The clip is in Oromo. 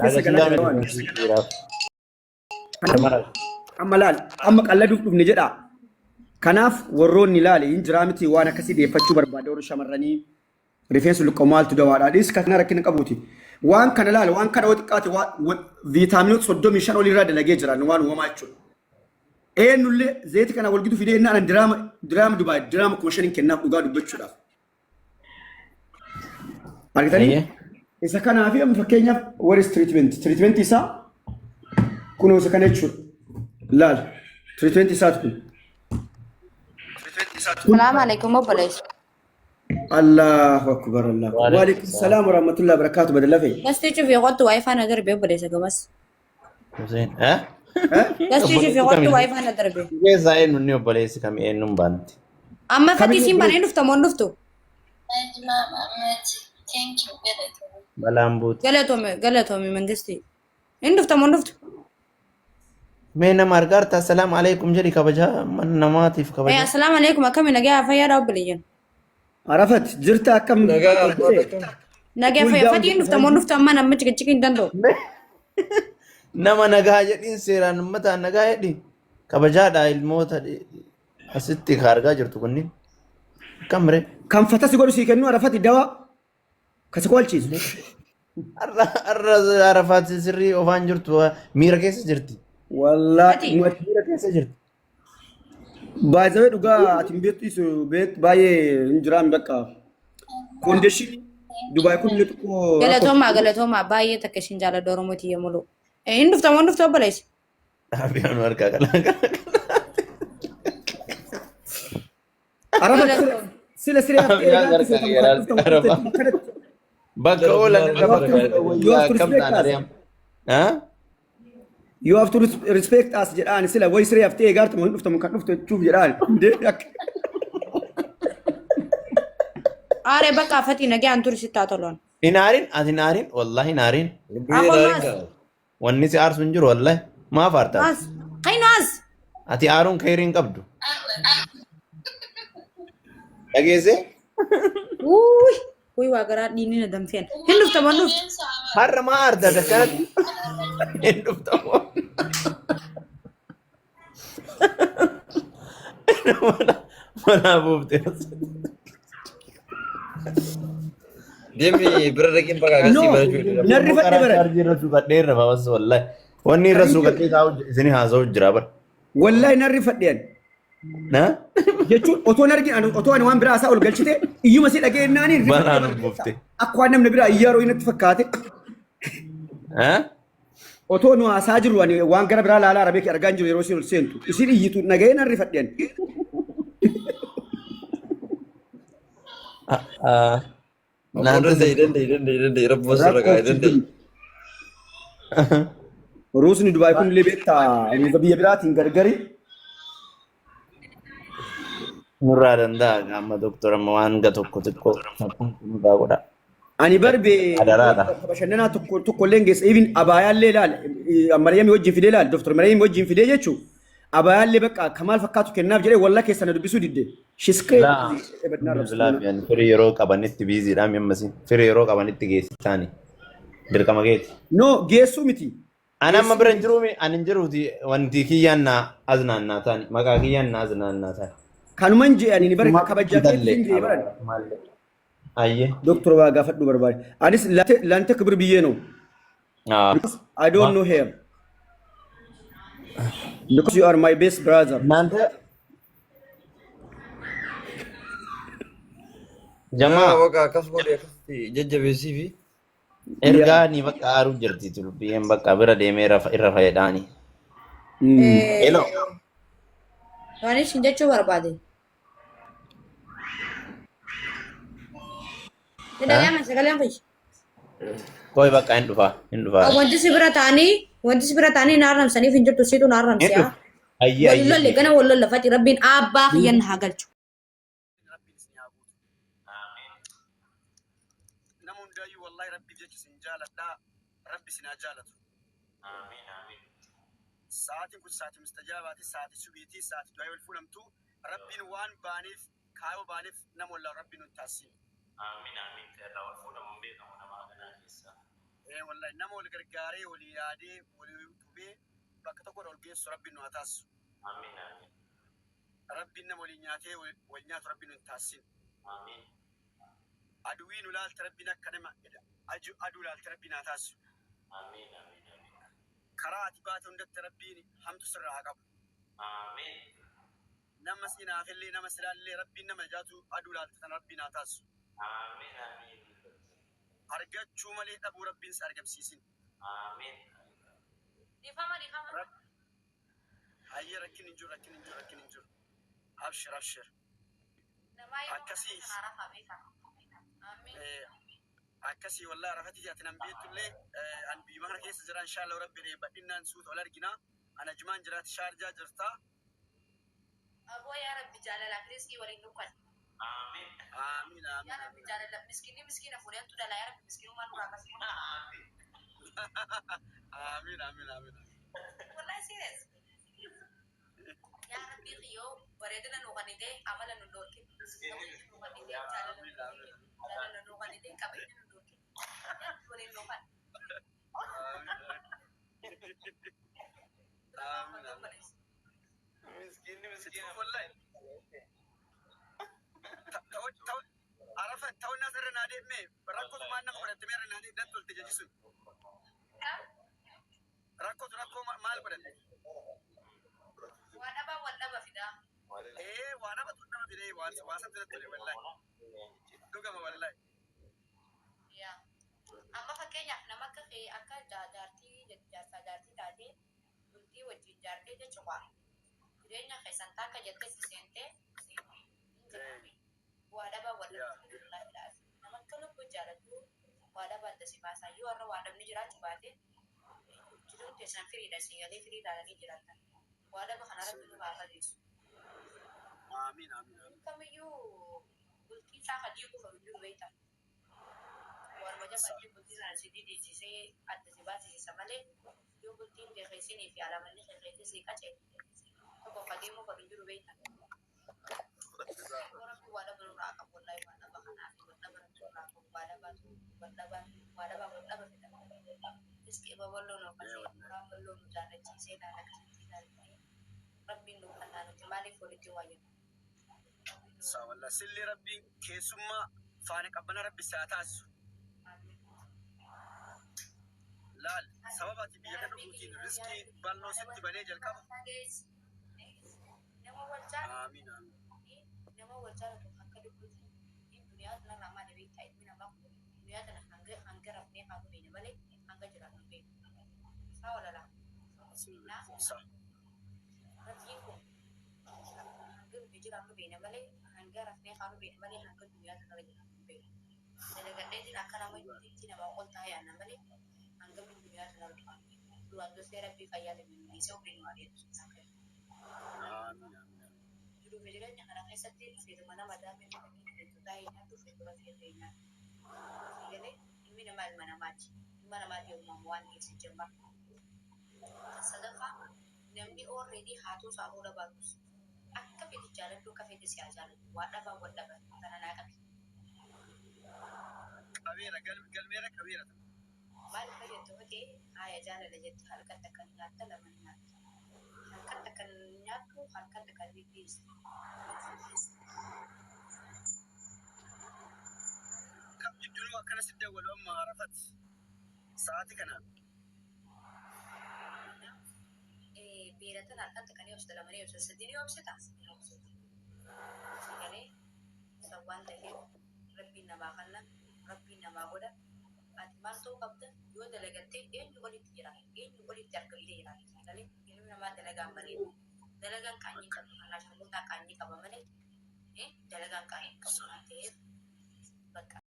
keessa Haga galaa silaa jira waan. miti dhiiraaf. Shamaraaf. Amma laal amma qalladuuf dhufne jedha. Kanaaf warroonni laale hin jiraa miti waan akkasii deeffachuu barbaada warri shamarranii rifeensa luqqa'u maaltu dawaadha. Dhiis kana rakkina qabuuti. Waan kana laale waan kana yoo xiqqaate viitaaminoota 35 olirraa dalagee jira waan uumamaa jechuudha. Eenyullee zeeti kana walgitu fidee innaan an diraama diraama Dubaay diraama 5,000 kennaaf dhugaa dubbachuudhaaf. Argitanii? Ayyee. Isa kanaa fi amma fakkeenyaaf what is treatment? Treatment isaa kunoo isa kana jechuudha. Laal. Treatment isaati kun. Salaam alaikum obboleessa. Allahu akbar Allah. Waalaikum Waalaikum salaam wa rahmatullahi wa barakatuh badalafe. Gastii cufi qottu waayifaa na darbe obboleessa gamas. Hussein. Eh? Eh? Gastii cufi Obboleessi qottu kami? waayifaa na darbe. Keessaa eenyu inni obboleessi kami eenyuun baanti? Amma fakkii Kamiin siin banee obboleessi? dhufta moo hin dhuftu? Najma Ahmed, thank you galatoomi. Balaan buute. Galatoomi galatoomi mangistii. Hin dhufta moo hin dhuftu? Mee nama argaarta assalaamu alaikum jedhi kabajaa mana namaatiif Eh kabajaa. assalaamu alaikum akkami nagaa fayyaadha obboleeyyan. Arafat jirta akkam Nagaa dhufte? abbaa akkam. Nagaa Cool fayyaa down fatiin jedhe dhufta moo hin dhuftu amma namni ciqiciqii hin danda'u. Nama nagaa jedhiin seeraan uummataan nagaa jedhi kabajaadha ilmoota asitti ka argaa jirtu kunniin. Akkam ree? Kan fatasi godhu sii kennu Arafati dawaa kasi kolchiisu. Har'a har'a Arafaat sirrii ofaan jirtu miira keessa jirti. Wallaahi Ati Miira keessa jirti. baay'ee dhugaa ati hin beektu isu beek baay'ee hin jiraan bakka. Koondeshinii Dubaay kun illee xiqqoo rakkoo. galatoomaa galatoomaa baay'ee takka isin jaaladha Oromoo tiyya muluu. Eh hin dhufta moo hin dhuftu obboleessa? Dhaabbiin harkaa qalaa. Arafat Galatoomi. sila siree haftee Dhaabbiin eegaatti harkaa seetamu kan garaatti dhuftamu Arafa. dhuftetti akkanatti. Bakka oolan irra You have bakka to you wayyaa have to akkam respect ta'an us. ari'am. Ha? You have to respect us jedhaan sila wayi siree haftee eegaartu hin dhuftamu kan dhuftu jechuuf jedhaan. Hundee akka. Aaree bakka fatii nagaan turi sitti haa toluun. Hin aarin ati hin aarin wallahi hin aarin. Lubbuyyee Aboo naarin maas kaa. Wanni si aarsu hin jiru wallahi. Maaf aarta ati? maas kainu as. Ati aaruun kayrii hin qabdu. Dhageessee? Wuuy wuuy waa garaa dhiinni na danfeen. Hin dhufta moo hin dhuftu? Har'a maa aarta ati akkanatti? Hin dhuftamoo? Manaa buufte. Deemi bira dhaqeen bakka No, agarsiis barachuu dira. narri fadhe Karaa bara. chaarjii irra suuqadhee irra babas wallahi. Wanni irra suuqadhee taa'u isin haasa'u jira bara. Wallahi narri fadhe ani. Na? Jechuun otoo hin argin ani otoo ani waan biraa isaa ol galchite iyyuma si dhagee naaniin rifadhe Banaan bara buufte. akka waan namni biraa iyyaa rooyi natti fakkaate. Ha? Otoo nu haasaa jirru ani waan gara biraa laalaa arabee argaa hin jiru yeroo isin ol seentu. Isin iyyitu nagahee nan rifadhe ani. Obbo Naanta danda'i danda'i danda'i danda'i rabbuma sirra kaa'e Rakkoo danda'i. Ruusni Dubaay kun illee beektaa ruuza biyya biraatiin gargari. Nurraa danda'a amma doktor amma waan ga tokko xiqqoo nurraa godha. Ani barbe Adaraadha. bakka bashannanaa tokko tokko illee hin geessa. Even abaayaallee ilaal Mariyamii wajjin fidee ilaal Dr. Mariyamii wajjin fidee jechuun abaayaallee bakka kamaal fakkaatu kennaaf jedhee walla keessa na dubbisuu didde. Shiskee Laa bilbilaa fi ani firii yeroo qabanitti biiziidha mi'ammasi. Firii yeroo qabanitti geessitaani. Dirqama keeti. No geessuu miti. Ani amma bira hin jiruumi ani hin jiruuti wanti kiyyaan naa as naannaa taani maqaa kiyyaan naa as naannaa taani. Kanuman jee ani ni bara kabajaa keetti hin jee baran. Ayyee. Doktor waa gaafadhu barbaade. Anis lante kibir biyyee no. Because I don't know her. Because you are my best brother. Naanta. Jamaa. Bakka akkas godhe akkasitti jajjabeessii fi Ergaa ni bakka aaruu jirti tulbiyyeen bakka bira deemee irra fayyadaani. Hello. Waan isin jechuu barbaade. Ni dhaga'ama sagaleen kiyya. Koi bakka hin dhufa hin dhufa. Wanti si bira ta'anii wanti si bira ta'anii na arrabsaniif hin jirtu siitu na Hin arrabse. dhufa. Ayyee Wal lolle ayyee. gana wal lolle fati rabbiin abbaa kiyyan haa galchu. Rabbiin isin haa guutu. Nama hundaayyuu wallahi rabbiif jecha isin jaaladha. Rabbi isin haa jaalatu. Sa'aatiin kun sa'aatii mustajaabaati, sa'aatii subiiti, sa'aatii du'aa wal fuudhamtu. Rabbiin waan baaneef, kaayoo baaneef nama wallaalu rabbiin nun taasisin. Amiin amiin irraa wal fuudhamu hin beekamu namaa ganaa keessa. Wallahi nama wal gargaaree walii yaadee walii utubee bakka tokko ol geessu Rabbiin nu haa taasisu. Amiin amiin. Rabbiin nama walii nyaatee wal nyaatu Rabbiin nu hin taasisin. Amiin. Aduwwii nu laalte Rabbiin akka nama aduu laalte Rabbiin haa taasisu. Amiin amiin amiin. Karaa ati baate hundatti Rabbiin hamtu sirraa haa qabu. Amiin. Nama si naafillee nama si laallee Rabbiin nama jaatu aduu laalte tan Rabbiin haa taasisu. Amiin amiin. Argachuu malee dhabuu Rabbiin si argamsiisin. Amiin. Dhiifama dhiifama. Hayyee rakkin hin jiru rakkin hin jiru rakkin hin jiru. Abshir abshir. Namaa yeroo Akkasii. kana rafaa beekaa. Amiin. Akkasii wallahi rafati jaati nan beektullee an biyya kana keessa jira inshallah Rabbi badhinnaan suuta wal argina. Ana jimaan jiraati Shaarjaa jirta. Aboo yaa Rabbi jaalalaaf riskii waliin dukkan. Amiin. Amiin amiin. Yaa Rabbi jaalala miskiinni miskiina fuudhantu dhala yaa Rabbi miskiinummaa nurraa qasi. Amiin. Amiin amiin amiin. Wallahi serious. Yaa Rabbi kiyyoo bareedina nu kennite amala nu dhorkin. Qabeenya nu kennite jaalala nu dhorkin. Jaalala nu kennite qabeenya nu dhorkin. Yaa Rabbi waliin nu kan. Amiin amiin. Miskiinni miskiina. Wallahi. Arafa ta'unnaa sirra naa deemee rakkootu maal nama godhatte meerra naa deemee natti tolte jechi sun. Rakkootu rakkoo maal godhatte? Waa dhabaa wal dhaba fidaa. Waa dhabatu nama fidee waa sabti natti tole wallahi. Dhugama wallahi. Yaa. Amma fakkeenyaaf nama akka kee akka jaartii jaarsaa jaartii taatee bultii wajjin jaartee jechuudha. Jireenya keessan taakka jettee si seentee hin jedhame. Waa dhabaa wal dhaba. Nama akka lubbuu jaalatu waa dhabaa adda si baasaa. Yoo har'a waa dhabni jiraachuu baate jiruun teessan firiidha si galee firii ilaalanii jiraatan. Waa dhaba kana rabbi nu haa fageessu. Amiin amiin amiin. Kamiyyuu bultii isaa ka diiguu fedhu jiru beektaa. Warma jabaatee bultii sana si didiisisee adda si baasisa malee yoo bultiin kee keessinii fi alamanni kee keessi si qace tokko ka deemuu fedhu jiru beektaa. Rabbi waa dhaba nurraa qabu wallahi waa dhaba kanaa fi wal dhaba nurraa qabu waa dhabaatu wal dhaba waa dhaba wal dhaba fida. Iski babal'oo nu akkasii waan bal'oo nu jaalachiisee ilaala akkasitti ilaalee Rabbiin nu kannaa nuti maaliif walitti waa jennu. Saa wallahi sillee Rabbiin keessummaa faana qabbana Rabbi si haa taasisu. Laal sababa ati biyya kana dhufuutiin riskii bal'oo sitti banee jalqaba. Nama wal jaalatu Amiin amiin. nama wal jaalatu akka dubbisu duniyaa kanarraa maali beektaa ilmi namaa kun duniyaa kana hanga hanga rafnee haa beekne malee hanga jiraannu hin beeknu. Isaa walalaa. Saa. Rabbiin kun hanga nuti jiraannu beekne malee hanga rafnee haa beekne malee hanga duniyaa kanarra jiraannu hin beeknu. Dalagadheetiin akka nama itti namaa ol taa'ee yaadna malee hanga duniyaa kanarra du'an. Duraan dursee Rabbii fayyaa lameen dhiisee ofiin nu adeemsu. Amiin amiin. Jiruu fi jireenya kana keessatti feetuma nama daamee feetu taa'ee nyaatu feetuma feetee nyaatu. Galee ilmi namaa ilma namaati. Ilma namaati yommuu waan dhiyeessu jemma. Sadaffaa namni already haatuu saafuu dhabaatus akka fedhe jaaladhu akka fedhe si haa jaalatu waa dhabaa wal dhaba kana naa qabi. Qabeera galmeera qabeera. Maal fayyaddu ta'e haaya jaalala jette halkan takka ni nyaatta lama ni nyaatta. Halkan takka ni nyaattu halkan takka ni dhiyeessu. Kam jidduun akkana si dawwalu amma Arafat sa'aatii kana. Beeratan halkan takka ni obsita lama ni obsita sadii ni obsita. Ni obsita. Sagalee san waan ta'eef Rabbiin namaa kenna Rabbiin namaa godha. Ati maal ta'uu qabda yoo dalagattee eenyu olitti jira eenyu olitti argamtee jira sagalee ilmi namaa dalagaan bareedu. Dalagaan qaanyii qabu kanaa sharmootaa qaanyii qaba malee dalagaan qaanyii qabu waan ta'eef bakka.